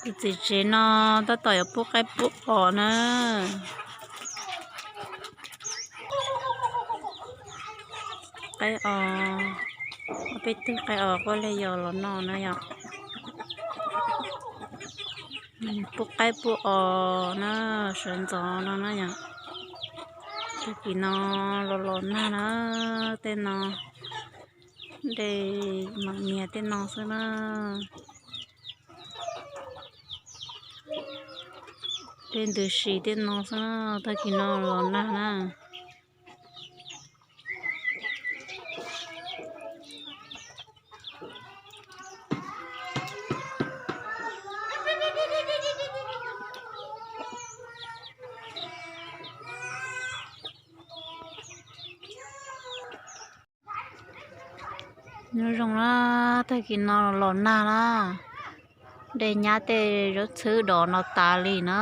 Tus txiv tsev no tab tom yuav pub qaib pub os na. Qaib os, ob peb tug qaib os quaj lig yos los no na yom. Pub qaib pub os na, sawv ntxov no na yom. Tag kis no los los nag na, tej no dej mam mias tej no xwb na. Dej ntws si tej no xwb na, tag kis no los nag na. Nyob zoo na, tag kis no los nag na, dej nyab tej zaub txhwb dos no tas li na.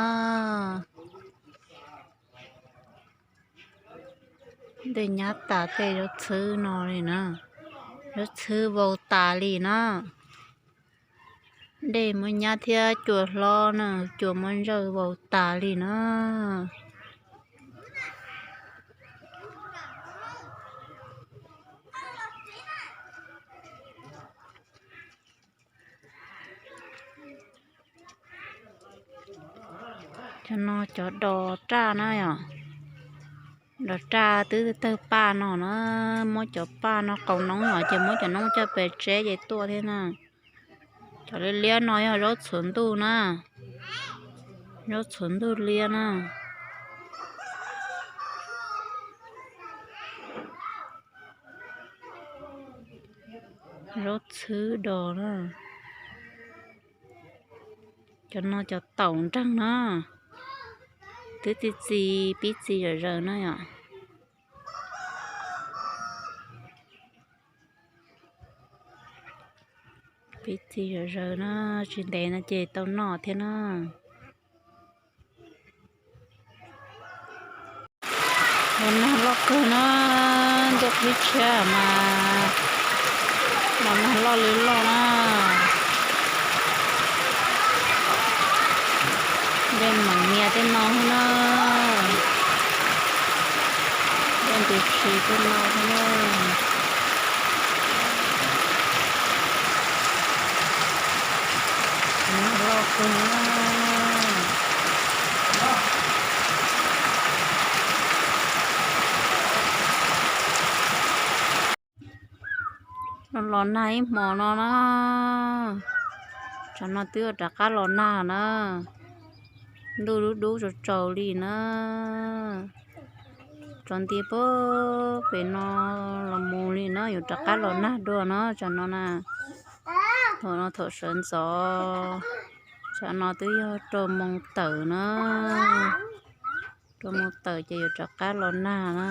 Dej nyab tas tej zaub txhwb no li na, zaub txhwb vau tas li na. Dej muab nyab thiab cua hlob na, cua muab ntsawj vau tas li na. Cov no cov dos raj na yom. Dos raj twb tawg paj no na, muab cov paj no qaus noob os, ces muab cov noob coj pem tseb ces tuaj thiab na. Cov liab liab no yog zaub txhuv ntuj na, zaub txhuv ntuj liab na. Zaub txhwb dos na. Cov no cov taum nreeg na, twb txi txiv pib txi zom zaws na yom. Pib txi zom zaws na, tsis ntev no ces tau noj thiab na. Los nag loj kawg na, ntuj qhib tshiab mas los nag loj li loj na. Dej mam mias tej no xwb na, dej ntws si tej no xwb na. Nag loj kawg na. Los los nag ib hmos no na, tsam no twb rov qab los nag na, ntuj dub dub tsaus tsaus li na. Tso nti pag pem no los mus li na, yuav rov qab los nag dua na tsam no na. Thaum no thaum sawv ntxov, tsam no twb yog rau moos tawm na, Yuav mus tawm ces yuav rov qab los nag na.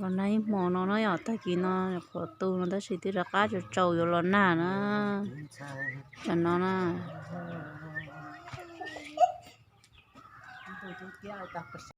Los nag ib hmo no na yom, tag kis no qhuav tu no tab sis twb rov qab tsaus tsaus yuav los nag na. Tam no na.